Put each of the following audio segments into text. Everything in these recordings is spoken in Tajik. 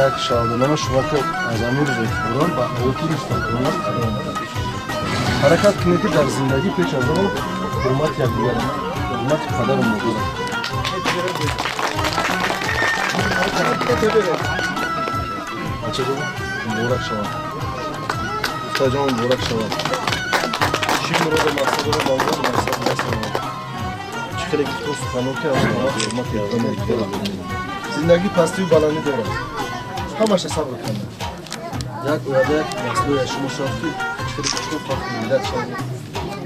Як шаҳодатнома шумо ки аз ҳамин рӯз эътиборан ба ҳаёти мустақилона қадам ҳаракат кунед, ки дар зиндагӣ пеш аз он ҳурмати якдигар, ҳурмати падару модар. Бачаҷон, муборак шавад. Духтарҷон, муборак шавад. Чӣ муроду мақсад дорад, ба муроду мақсад расонад. Чӣ хеле гуфтор суханон ки аз ҳурмати якдигар. Зиндагӣ пастию баландӣ дорад. Ҳамаша сабр кунед. Як ояда як маслуи аз шумо шавад, ки чӣ хеле гуфтор фахри миллат шавад,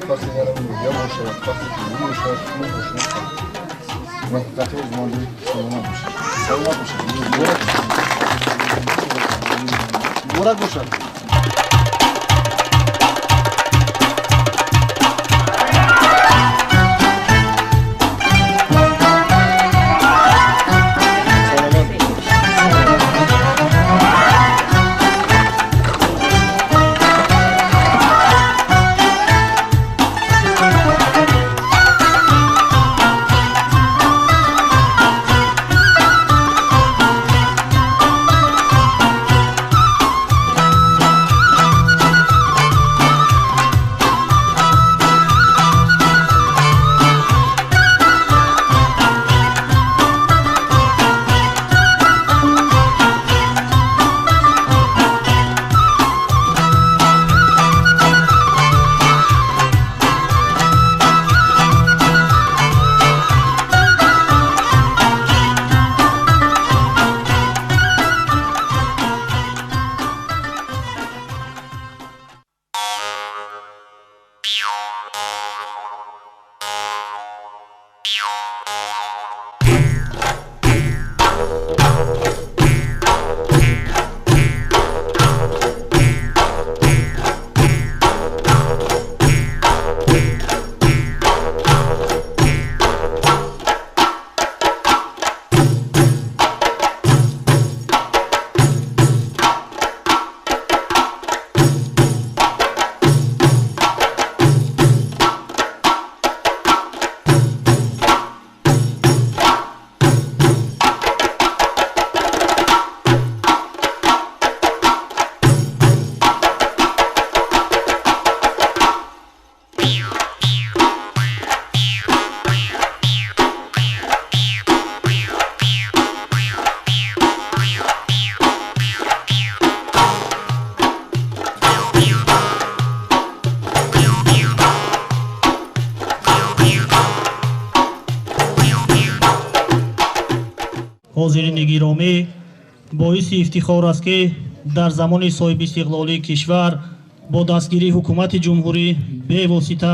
фахри ноҳия бошад, фахри ҷумҳурӣ бошад, мо бо шумо муваффақиятҳои орзумандӣ. Саломат бошед. Саломат бошед. Муборак. Муборак бошад. Саломат бошед. Ҳозирини гиромӣ, боиси ифтихор аст, ки дар замони соҳибистиқлолии кишвар бо дастгирии ҳукумати ҷумҳурӣ бевосита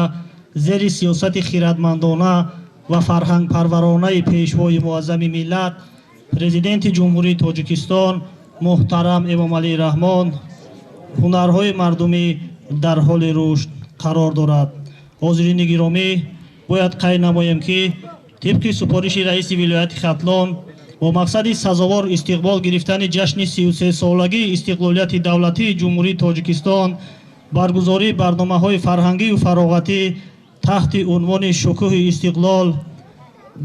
зери сиёсати хиратмандона ва фарҳангпарваронаи пешвои муаззами миллат, Президенти Ҷумҳурии Тоҷикистон муҳтарам Эмомалӣ Раҳмон, ҳунарҳои мардумӣ дар ҳоли рушд қарор дорад. Ҳозирини гиромӣ, бояд қайд намоем, ки тибқи супориши раиси вилояти Хатлон бо мақсади сазовор истиқбол гирифтани ҷашни 33-солагии истиқлолияти давлатии Ҷумҳурии Тоҷикистон баргузории барномаҳои фарҳангию фароғатӣ таҳти унвони «Шукӯҳи истиқлол»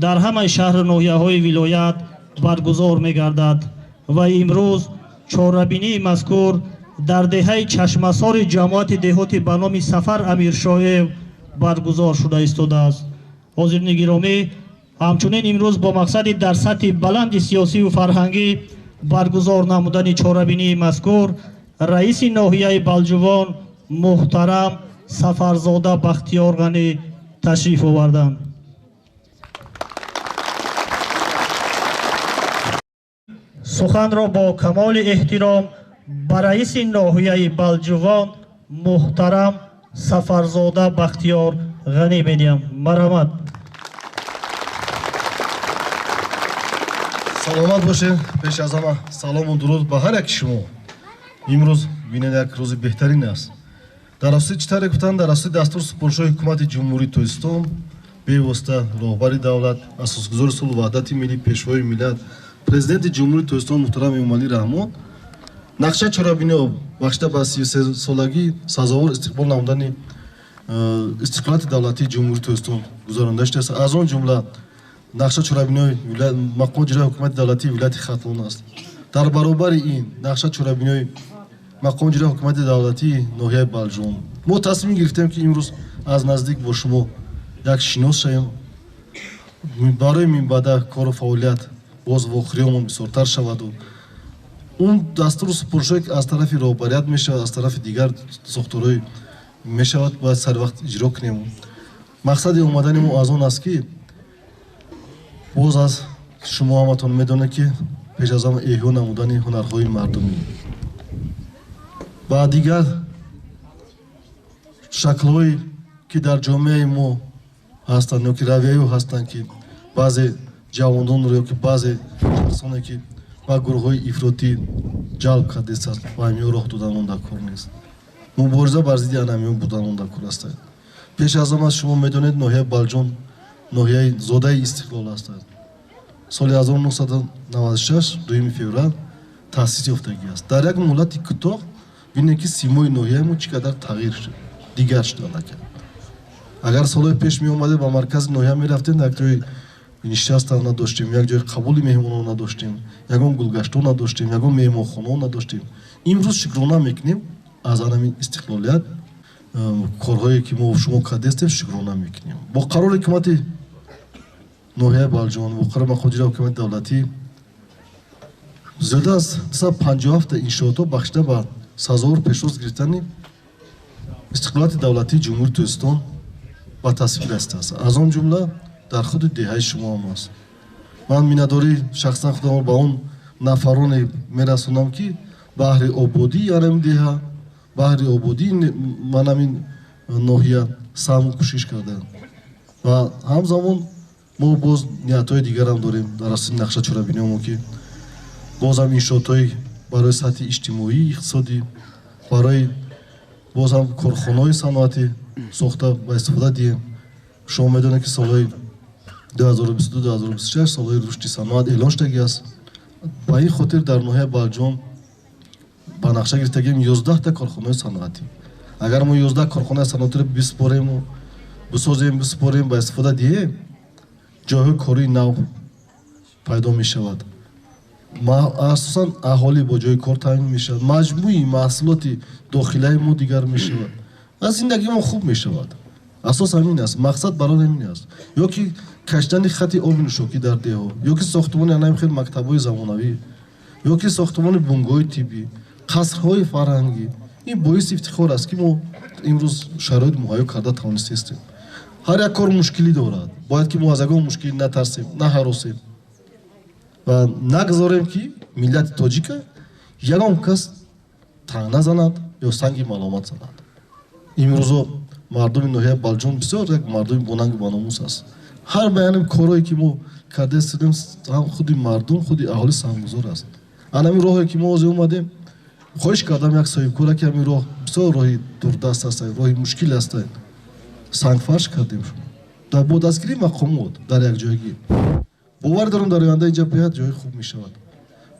дар ҳамаи шаҳру ноҳияҳои вилоят баргузор мегардад ва имрӯз чорабинии мазкур дар деҳаи Чашмасори ҷамоати деҳоти ба номи Сафар Амиршоев баргузор шуда истодааст. Ҳозирини гиромӣ, ҳамчунин имрӯз бо мақсади дар сатҳи баланди сиёсию фарҳангӣ баргузор намудани чорабинии мазкур раиси ноҳияи Балҷувон муҳтарам Сафарзода Бахтиёр Ғанӣ ташриф оварданд. Суханро бо камоли эҳтиром ба раиси ноҳияи Балҷувон муҳтарам Сафарзода Бахтиёр Ғанӣ медиҳам. Марҳамат. Саломат бошед. Пеш аз ҳама салому дуруд ба ҳар яки шумо. Имрӯз бинед, як рӯзи беҳтарин аст. Дар асоси чӣ тавре гуфтанд, дар асоси дастур супоришҳои ҳукумати Ҷумҳурии Тоҷикистон, бевосита роҳбари давлат, асосгузори сулҳу ваҳдати миллӣ, пешвои миллат, Президенти Ҷумҳурии Тоҷикистон муҳтарам Эмомалӣ Раҳмон, нақшаи чорабиниҳо бахшида ба 33-солагии сазовор истиқбол намудани истиқлолияти давлатии Ҷумҳурии Тоҷикистон гузаронида шудааст. Аз он ҷумла нақша чорабиниҳои мақомоти иҷроияи ҳукумати давлатии вилояти Хатлон аст. Дар баробари ин нақша чорабиниҳои мақоми иҷроияи ҳукумати давлатии ноҳияи Балҷувон мо тасмим гирифтем, ки имрӯз аз наздик бо шумо як шинос шавем, барои минбаъда кору фаъолият боз вохӯриҳомон бисёртар шаваду он дастуру супоришҳое, ки аз тарафи роҳбарият мешавад, аз тарафи дигар сохторҳои мешавад, бояд сари вақт иҷро кунем. Мақсади омадани мо аз он аст, ки боз аз шумо ҳаматон медонед, ки пеш аз ҳама эҳё намудани ҳунарҳои мардумӣ ва дигар шаклҳое, ки дар ҷомеаи мо ҳастанд ё ки равияҳо ҳастанд, ки баъзе ҷавононро ё ки баъзе шахсоне, ки ба гурӯҳҳои ифротӣ ҷалб кардааст, ба ҳамиҳо роҳ доданмон дар кор нест. Мубориза бар зидди анамиҳо буданмон дар кор аст. Пеш аз ҳама, шумо медонед, ноҳияи Балҷон ноҳияи зодаи истиқлол аст. Соли 1996 2 феврал таъсис ёфтагӣ аст. Дар як муҳлати кӯтоҳ бинед, ки симои ноҳияи мо чӣ қадар тағйир шуд, дигар шуд аллакай. Агар солҳои пеш меомадед, ба маркази ноҳия мерафтем, як ҷои нишаста надоштем, як ҷои қабули меҳмонон надоштем, ягон гулгаштҳо надоштем, ягон меҳмонхонаҳо надоштем. Имрӯз шукрона мекунем аз анамин истиқлолият, корҳое ки мо шумо кардастем, шукрона мекунем. Бо қарори ҳукумати ноҳияи Балҷувон, бо қарори мақоми иҷроияи ҳукумати давлатӣ зиёда аз 257 иншоотҳо бахшида ба сазовор пешвоз гирифтани истиқлолияти давлатии Ҷумҳурии Тоҷикистон ба тасвиб расидааст. Аз он ҷумла дар худи деҳаи шумо ҳам аст. Ман миннатдорӣ шахсан худамро ба он нафароне мерасонам, ки баҳри ободии анамин деҳа, баҳри ободии манамин ноҳия саҳму кӯшиш карданд. Ва ҳамзамон мо боз ниятҳои дигарам дорем дар асоси нақша чорабиниҳомо, ки бозам иншоотҳои барои сатҳи иҷтимоӣ, иқтисодӣ, барои бозам корхонаҳои саноатӣ сохта ба истифода диҳем. Шумо медонед, ки солҳои 2022-2026 солҳои рушди саноат эълон шудагӣ аст. Ба ин хотир дар ноҳияи Балҷувон ба нақша гирифтагием 11та корхонаҳои саноатӣ. Агар мо 11 корхонаи саноатиро биспорему бисозем, биспорем, ба истифода диҳем, ҷойҳои кории нав пайдо мешавад, асосан аҳолӣ бо ҷои кор таъмин мешавад, маҷмӯи маҳсулоти дохилаи мо дигар мешавад ва зиндагии мо хуб мешавад. Асос ҳамин аст, мақсад барои ҳамин аст. Ё ки кашидани хати оби нӯшокӣ дар деҳо, ё ки сохтмони анами хел мактабҳои замонавӣ, ё ки сохтмони бунгоҳи тиббӣ, қасрҳои фарҳангӣ. Ин боиси ифтихор аст, ки мо имрӯз шароит муҳайё карда тавонистестем. Ҳар як кор мушкилӣ дорад. Бояд ки мо аз ягон мушкилӣ натарсем, наҳаросем ва нагзорем, ки миллати тоҷика ягон кас таъна занад ё санги маломат занад. Имрӯзо мардуми ноҳияи Балҷувон бисёр як мардуми бонангу баномус аст. Ҳар баёним корҳое, ки мо кардаистем, ҳам худи мардум, худи аҳолӣ саҳмгузор аст. Анамин роҳе, ки мо ҳозир омадем, хоҳиш кардам як соҳибкора, ки ҳамин роҳ бисёр роҳи дурдаст аст, роҳи мушкил аст, сангфарш кардем шумо бо дастгирии мақомот дар якҷоягӣ. Бовар дорам, дар оянда инҷа беҳад ҷои хуб мешавад.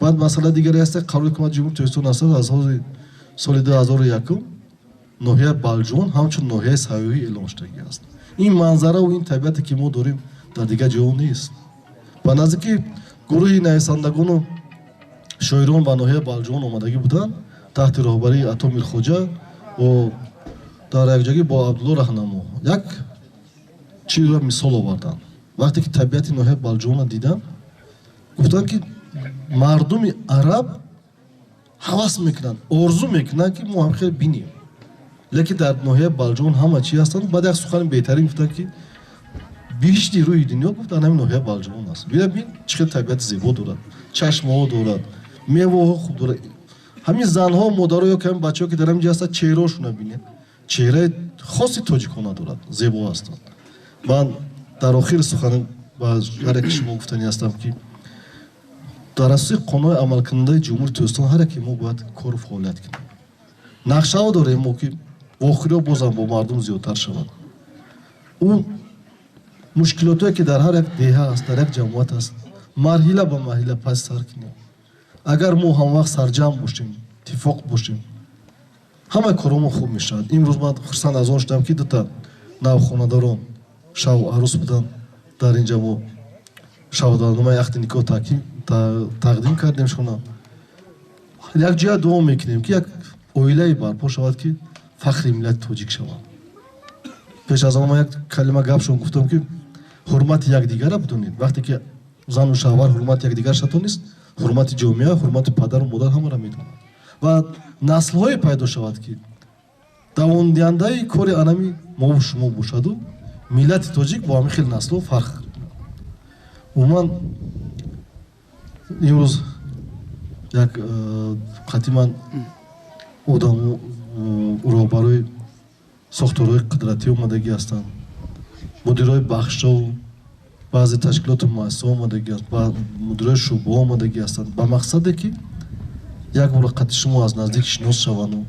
Баъд масъалаи дигаре ҳаст: қарори ҳукумати Ҷумҳурии Тоҷикистон аст, аз ҳози соли 2001 ноҳияи Балҷувон ҳамчун ноҳияи сайёҳӣ эълон шудагӣ аст. Ин манзараву ин табиате, ки мо дорем, дар дигар ҷоҳо нест. Ба наздики гурӯҳи нависандагону шоирон ба ноҳияи Балҷувон омадагӣ буданд таҳти роҳбарии Ато Мирхоҷа бо дар якҷоягӣ бо Абдулло Раҳнамо. Як чизро мисол оварданд. Вақте ки табиати ноҳияи Балҷувонро диданд, гуфтанд, ки мардуми араб ҳавас мекунанд, орзу мекунанд, ки мо ҳам хеле бинем, лекин дар ноҳияи Балҷувон ҳама чӣ ҳастанд. Баъд як сухани беҳтарин гуфтанд, ки биҳишти рӯи дунё, гуфт, ҳамин ноҳияи Балҷувон аст. Бина, бин, чӣ хел табиати зебо дорад, чашмаҳо дорад, меваҳо хуб дорад. Ҳамин занҳо, модаро ё ҳамин бачаҳо, ки дар ҳамин ҷо ҳастанд, чеҳраҳошонро бинед, чеҳраи хоси тоҷикона дорад, зебо ҳастанд. Ман дар охири сухан ба ҳар яки шумо гуфтанӣ ҳастам, ки дар асоси қонунҳои амалкунандаи Ҷумҳурии Тоҷикистон ҳар яке мо бояд кору фаъолият кунем. Нақшаҳо дорем мо, ки вохӯриҳо бозам бо мардум зиёдтар шавад. Ӯ мушкилотое, ки дар ҳар як деҳа аст, дар як ҷамоат аст, марҳила ба марҳила пас сар кунем. Агар мо ҳамвақт сарҷамъ бошем, иттифоқ бошем, ҳамаи корҳомо хуб мешавад. Имрӯз ман хурсанд аз он шудам, ки дута навхонадорон шаву арӯс буданд. Дар инҷа мо шаҳодатномаи ақди никоҳ тақдим кардем шуна. Якҷоя дуо мекунем, ки як оилае барпо шавад, ки фахри миллати тоҷик шавад. Пеш аз он ман як калима гапшон гуфтам, ки ҳурмати якдигарро бидонед. Вақте ки зану шавҳар ҳурмати якдигар шатонист, ҳурмати ҷомеа, ҳурмати падару модар ҳамаро медонад. Ва наслҳое пайдо шавад, ки давомдиҳандаи кори анами мову шумо бошаду миллати тоҷик бо ҳамин хел наслҳо фарқ. Умуман имрӯз як қатъиман одаму роҳбарои сохторҳои қудратӣ омадагӣ ҳастанд, мудирои бахшҳо, баъзе ташкилоту муассисаҳо омадагӣ, мудирои шӯъбаҳо омадагӣ ҳастанд, ба мақсаде ки як бора қатъи шумо аз наздик шинос шаванду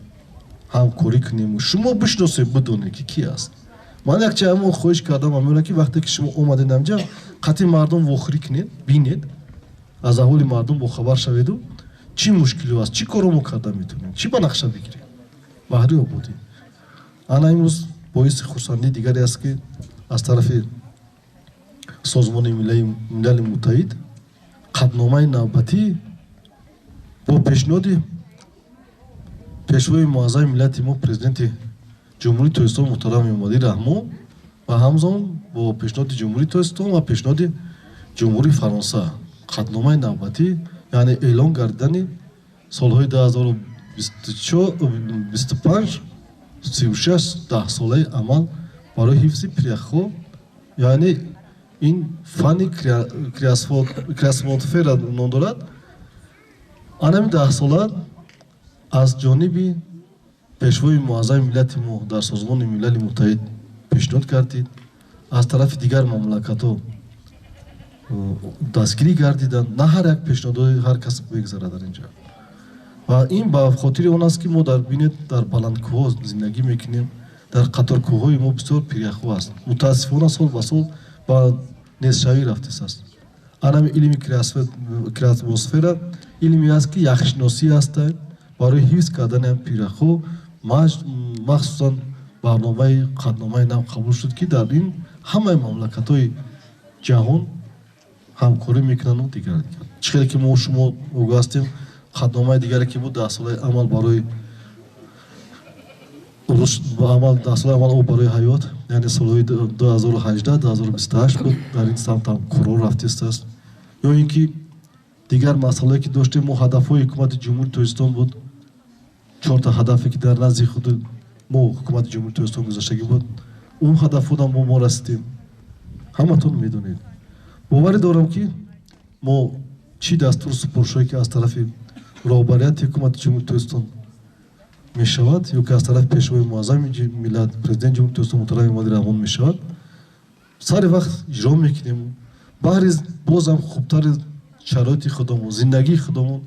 ҳамкорӣ кунему шумо бишносед, бидонед ки ки аст. Ман якча ҳамон хоҳиш кардам амира, ки вақте ки шумо омадед амҷа, қатъи мардум вохӯрӣ кунед, бинед, аз аҳволи мардум бохабар шаведу чӣ мушкилиҳо аст, чӣ коро мо карда метавонем, чӣ ба нақша бигирем баҳри ободӣ. Ана имрӯз боиси хурсандии дигаре аст, ки аз тарафи Созмони Милали Муттаҳид қатъномаи навбатӣ бо пешниҳоди пешвои муаззами миллати мо, президенти Ҷумҳурии Тоҷикистон муҳтарам Эмомалӣ Раҳмон, ва ҳамзамон бо пешниҳоди Ҷумҳурии Тоҷикистон ва пешниҳоди Ҷумҳурии Фаронса қатъномаи навбатӣ, яъне эълон гардидани солҳои 2025 36 даҳсолаи амал барои ҳифзи пиряхҳо, яъне ин фанни криосфера ном дорад. Анами даҳсола аз ҷониби пешвои муаззами миллати мо дар Созмони Милали Муттаҳид пешниҳод гардид, аз тарафи дигар мамлакатҳо дастгирӣ гардиданд. На ҳар як пешниҳодҳои ҳар кас мегузарад дар инҷа. Ва ин ба хотири он аст, ки мо дар бинед дар баландкӯҳҳо зиндагӣ мекунем, дар қаторкӯҳҳои мо бисёр пиряхҳо аст. Мутаассифона сол ба сол ба нестшавӣ рафтааст. Анами илми криосфера илме аст, ки яхшиносӣ аст барои ҳифз кардани ҳам пиряхҳо. Махсусан барномаи қатъномаи нав қабул шуд, ки дар ин ҳамаи мамлакатҳои ҷаҳон ҳамкорӣ мекунанду дигар дигар. Чӣ хеле ки мо шумо огоҳ ҳастем, қатъномаи дигаре ки буд даҳсолаи амал барои амал, даҳсолаи амал об барои ҳаёт, яъне солҳои 2018 2028 буд, дар ин самт ҳам корҳо рафтааст. Ё ин ки дигар масъалае ки доштем, мо ҳадафҳои ҳукумати Ҷумҳурии Тоҷикистон буд, чорта ҳадафе ки дар назди худи мо ҳукумати Ҷумҳурии Тоҷикистон гузоштагӣ буд, он ҳадафҳоам мо расидем. Ҳаматон медонед. Боварӣ дорам, ки мо чӣ дастуру супоришҳое ки аз тарафи роҳбарияти ҳукумати Ҷумҳурии Тоҷикистон мешавад ё ки аз тарафи пешвои муаззами миллат, президенти Ҷумҳурии Тоҷикистон муҳтарам Эмомалӣ Раҳмон мешавад, сари вақт иҷро мекунем. Баҳри бозам хубтари шароити худамон, зиндагии худамон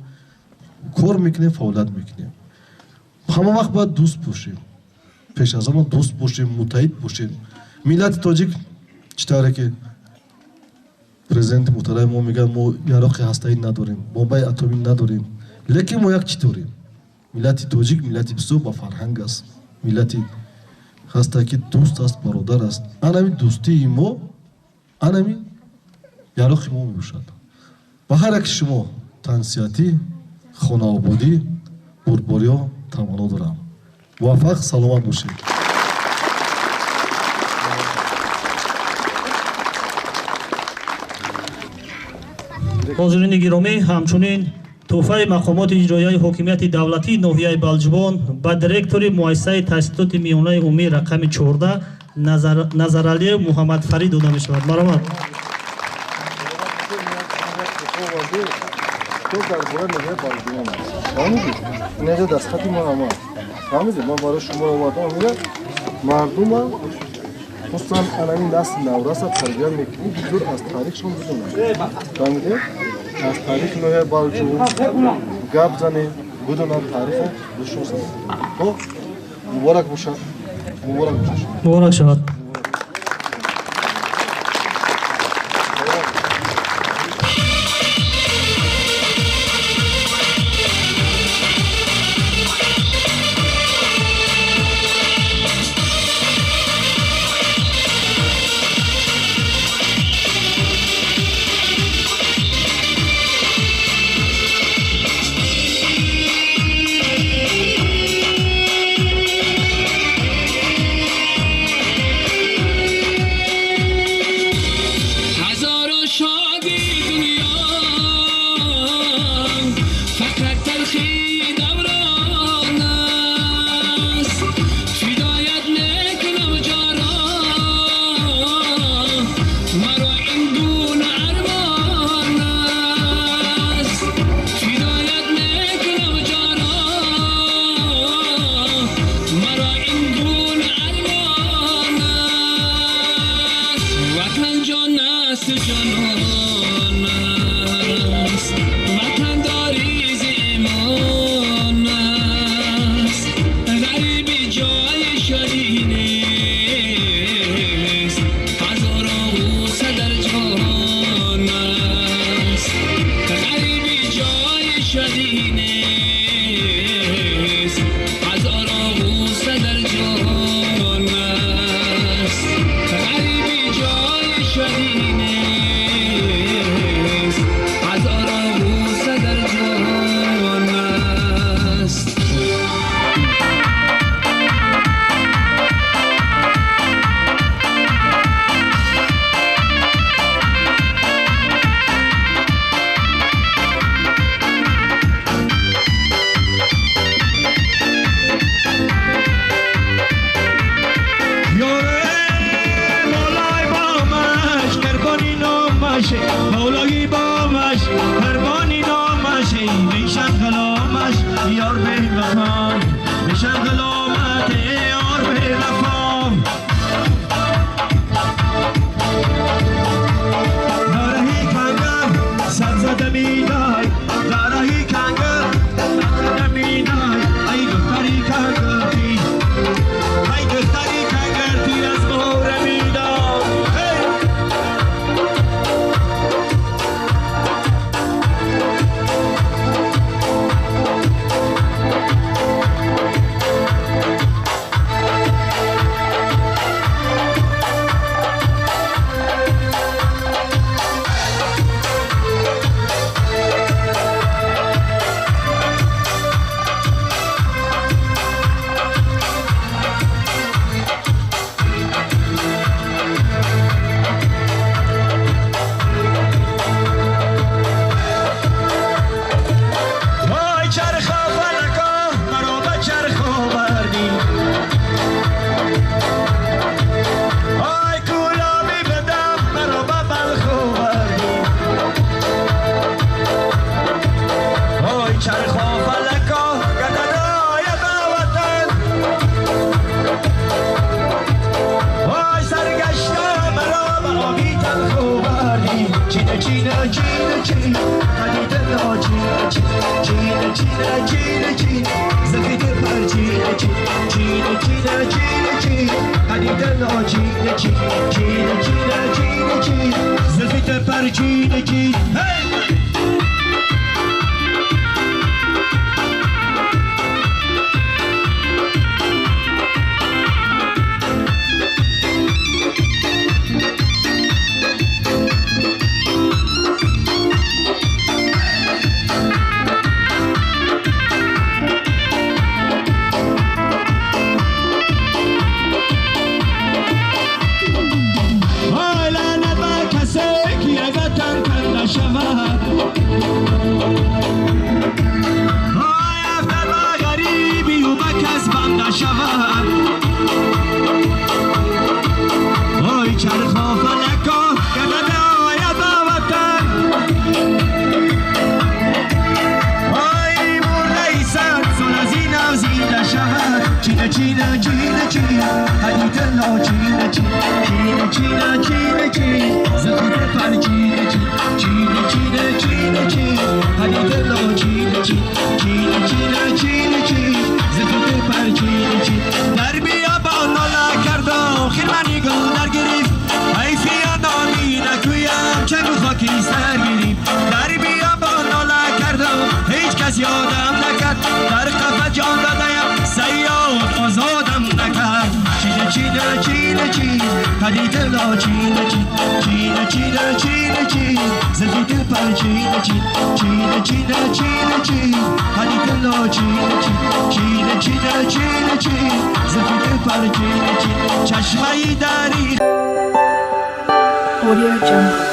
кор мекунем, фаъолият мекунем. Ҳама вақт бояд дӯст бошем, пеш аз ҳама дӯст бошем, муттаҳид бошем. Миллати тоҷик чӣ тавре ки президенти муҳтарами мо мегӯяд, мо яроқи ҳастаӣ надорем, бомбаи атомӣ надорем, лекин мо як чӣ дорем. Миллати тоҷик миллати бисёр ба фарҳанг аст, миллати ҳаста ки дӯст аст, бародар аст. Анами дӯстии мо, анами яроқи мо мебошад. Ба ҳар яки шумо тансиҳатӣ, хонаободӣ, бурдбориҳо таманно дорам. Муваффақ, саломат бошед. Ҳозирини гиромӣ, ҳамчунин тӯҳфаи мақомоти иҷроияи ҳокимияти давлатии ноҳияи Балҷувон ба директори муассисаи таҳсилоти миёнаи умумӣ рақами 14 Назаралиев Муҳаммадфарид дода мешавад. Марҳамат. Дар бораи ноҳияи Балҷувон аст. Фаҳмидед? Инҷа дастхати мо ҳама аст. Фаҳмидед? Ман барои шумо овардам амира мардума, хусусан анами насли навраса тарбия мекунӣ, бизур аз таърихшон бидонанд. Фаҳмидед? Аз таърихи ноҳияи Балҷувон гап занем, бидонанд таъриха, бишносанд. Хоб, муборак бошад. Муборак бошад. Муборак шавад. Ишқ ҷонон аст, ватандорӣ зи имон аст, ғарибӣ ҷои шодӣ нест, ҳазорон ғусса дар ҷаҳон аст, ғарибӣ ҷои шодӣ нест, ҳазорон ғусса дар ҷаҳон аст, ғарибӣ ҷои шодӣ нест, ҳазорон ғусса дар ҷаҳон аст. مولای بامش کربانی نامش، مولای بامش کربانی نامش، بیشن غلامش یار به وفا، بیشن غلامت یار به وفا. دارهی کنگر سبزده میدای، دارهی کنگر سبزده میدای، ای دختری کنگرتی، ای دختری کنگرتی از مهره میدای. هی! وای چرخ فلکا مرا به چرخ آوردی، آی کولامی بدم مرا به بلخ آوردی، وای چرخ فلکا گردنای به وطن، وای سرگشته مرا به آبی تلخ آوردی. چینه چینه چینه چین پدید لا چینه چین چینه چینه چینه چین زفید پر چینه چین چینه چینه چینه چین پدید لا چینه چین چینه چینه چینه چین زفید پر چینه چین. هی! وای لعنت بر کسی که از وطن کنده شود، وای افتد به غریبی و به کس بنده شود، وای چرخ و فلکا گردد آید به وطن، وای مرده ای صد سال از این او زنده شود. چینه چینه چینه چین پدید لا چینه چین چینه چینه چینه چین زفید پر چینه چین چینه چینه چینه چین پدید لا چینه چین چینه چینه چینه چین زفید پر چینه چین. در بیابان ناله کردم خرمنی گل در گرفت، حیفیانانی نگویم چنگ و خاکی سر گرفت. در بیابان ناله کردم هیچ کس یادم نکرد، در قفس جان دادم صیاد آزادم نکرد. چینه چینه چینه چین پدید لا چینه چین چینه چینه چینه چین زفید پر چینه چین چینه چینه چینه چین پدید لا چینه چین چینه چینه چینه چین زفید پر چینه چین. چشمه دری Audio Jungle.